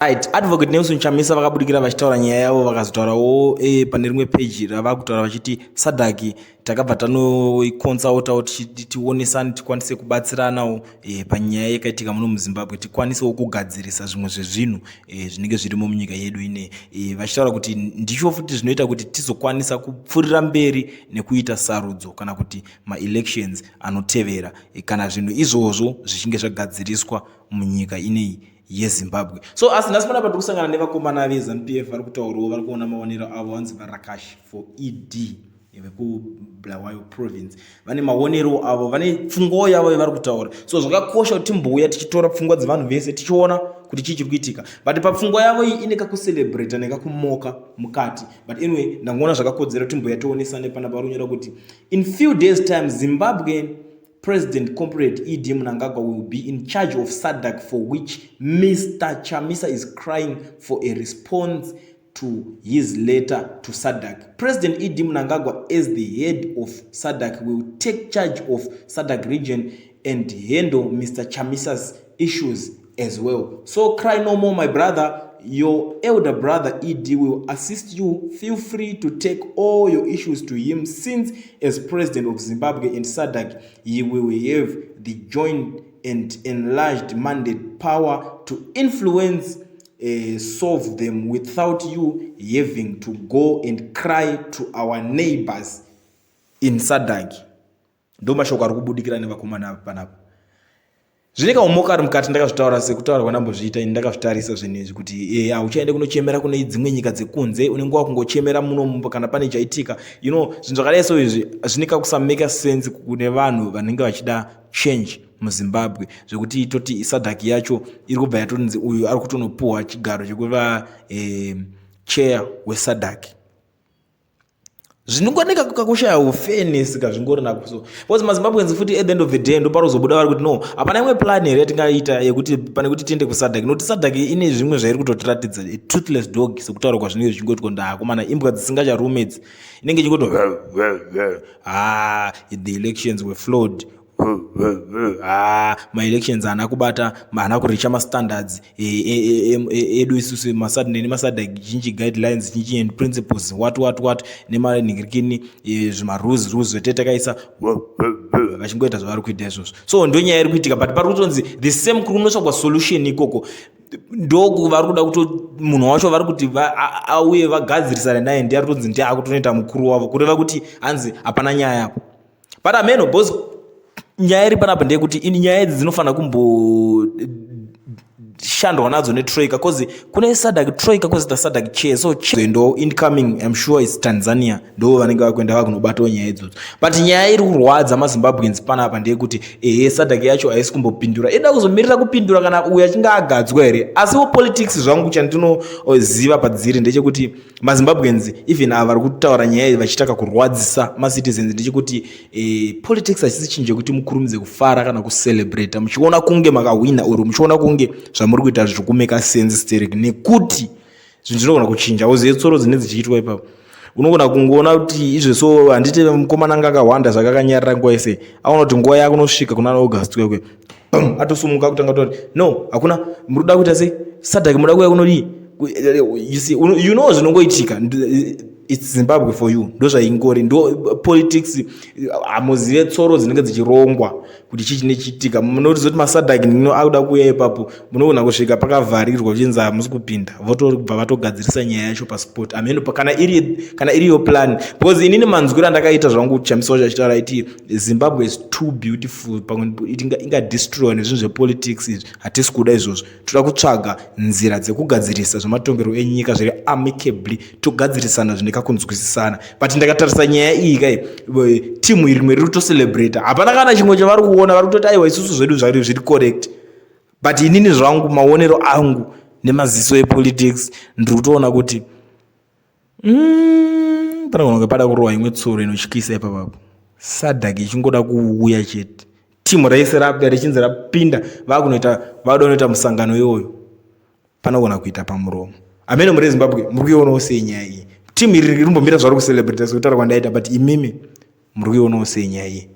Right, Advocate Nelson Chamisa vakabudikira vachitaura nyaya yavo vakazotaurawo pane rimwe peji ravakutaura vachiti SADC takabva tanoikonsautawo tionesane tikwanise kubatsiranawo panyaya yakaitika muno muZimbabwe, tikwanisewo kugadzirisa zvimwe zvezvinhu zvinenge zvirimo munyika yedu ine vachitaura kuti ndicho futi zvinoita kuti tizokwanisa kupfuurira mberi nekuita sarudzo kana kuti maelections anotevera kana zvinhu izvozvo zvichinge zvagadziriswa munyika ineyi yeZimbabwe. So asi nhasi panapa tiri kusangana nevakomana veZanu PF vari kutaurawo, vari kuona maonero avo, vanzi vaRakash for ED vekuBulawayo province, vane maonero avo, vane pfungwawo yavo yavari kutaura. So zvakakosha kuti timbouya tichitora pfungwa dzevanhu vese tichiona kuti chii chiri kuitika, but papfungwa yavo iyi ine kakucelebrata nekakumoka mukati. But anyway, ndangoona zvakakodzera kuti timbouya tionesane panapa. Vari kunyora kuti in few days time Zimbabwe President Comrade ED Mnangagwa will be in charge of SADC, for which Mr. Chamisa is crying for a response to his letter to SADC. President ED Mnangagwa, as the head of SADC, will take charge of SADC region and handle Mr. Chamisa's issues as well. So cry no more, my brother. Your elder brother ED will assist you. Feel free to take all your issues to him, since as president of Zimbabwe and SADC, he will have the joint and enlarged mandate power to influence, solve them without you having to go and cry to our neighbors in SADC. Ndo mashoko ari kubudikira nevakomana panapa. Zvine kaumoka ari mukati. Ndakazvitaura sekutaura kwandambozviita ini, ndakazvitarisa zvinhu izvi kuti hauchaende kunochemera kune dzimwe nyika dzekunze, unenge wakungochemera muno kana pane chaitika. Zvinhu zvakadai so izvi zvine kakusamake sense kune vanhu vanenge vachida change muZimbabwe, zvekuti toti SADC yacho iri kubva yatonzi uyu ari kutonopuhwa chigaro chekuva chair weSADC. Zvinongoneka kakushaya fairness kazvingori nako. So because maZimbabweans futi, at the end of the day, ndo parozobuda vari kuti no, hapana imwe plan here yatingaita yekuti pane kuti tiende kuSADC, nokuti SADC ine zvimwe zvairi kutotiratidza, toothless dog, sekutaura kwazvinenge zvichingoitwa. Ndakomana, imbwa dzisingacharume idzi, inenge ichingoto, "Ah, the elections were flawed. Ah, maelections haana kubata, haana kureacha mastandards edu isusu nemaSADC chinchi guidelines chinchi and principles, what what what, nemanhingirikini zvimarules rules zvete takaisa." Vachingoita zvavari kuita izvozvo. So ndo nyaya iri kuitika, but pari kutonzi the same kuri kunotsvagwa solution ikoko, ndoku vari kuda kuto munhu wacho vari kuti auye vagadzirisane naye, ndiye ari kutonzi ndiye akutonoita mukuru wavo, kureva kuti hanzi hapana nyaya apo. But ameno, because nyaya iri panapa ndeyekuti nyaya idzi dzinofanira kumboshandwa nadzo netroika, cause kune SADC troika, kozoita SADC chair. So ndo incoming, I'm sure it's Tanzania, ndo vanenge vakuenda vakunobatawo nyaya idzodzo. But nyaya iri kurwadza maZimbabweans panapa ndeyekuti ehe, SADC yacho haisi kumbopindura, ida kuzomirira kupindura kana uyo achinge agadzwa here? Asiwo politics zvangu, chandinoziva padziri ndechekuti maZimbabweans, even ava vari kutaura nyaya iyi vachiitaka kurwadzisa macitizens, ndechekuti politics hachisi chinhu chekuti mukurumidze kufara kana kucelebrata muchiona kunge makahwina or muchiona kunge zvamuri kuita zviri kumake sense sterek, nekuti zvinhu zvinogona kuchinja. Uzive tsoro dzinenge dzichiitwa ipapo, unogona kungoona kuti izveso handiti mukomana anga akahwanda zvakakanyarira nguva yese, aona kuti nguva yakunosvika kuna August kwekwe, atosumuka kutanga kutoti no, hakuna, muri kuda kuita sei SADC, muda kuuya kunodii? You see, zvinongoitika. It's Zimbabwe for you, ndo zvaingori, ndo politics. Hamuzive tsoro dzinenge dzichirongwa kuti chii chinechiitika. Munotizoti maSADC nino akuda kuuya ipapo, munogona kusvika pakavharirwa uchinzi hamusi kupinda, votobva vatogadzirisa nyaya yacho paspot. Ameno kana iriyo plan, because inini manzwiro andakaita zvangu, Chamisa wacho achitaura iti Zimbabwe is too beautiful, pamwe ingadestroywa nezvinhu zvepolitics izvi. Hatisi kuda izvozvo, toda kutsvaga nzira dzekugadzirisa zvematongerwo enyika zviri amicably, togadzirisana zvine kakunzwisisana. But ndakatarisa nyaya iyi kai, timu iri rimwe riri kutocelebrata, hapana kana chimwe chavari kuona, vari kutoti aiwa, isusu zvedu zviri correct. But inini zvangu, maonero angu nemaziso epolitics, ndiri kutoona kuti panogona kunge pada kurohwa imwe tsoro inotyisa ipapapo. SADC ichingoda kuuya chete, timu rese richinzi rapinda, vakunoita, vada kunoita musangano iwoyo, panogona kuita pamuromo. Amene muri Zimbabwe, muri kuionawo sei nyaya iyi? Timu iri rimbomira zvari kucelebrata sekutaura kwandaita, but imimi muri kuionawo sei nyaya iyi?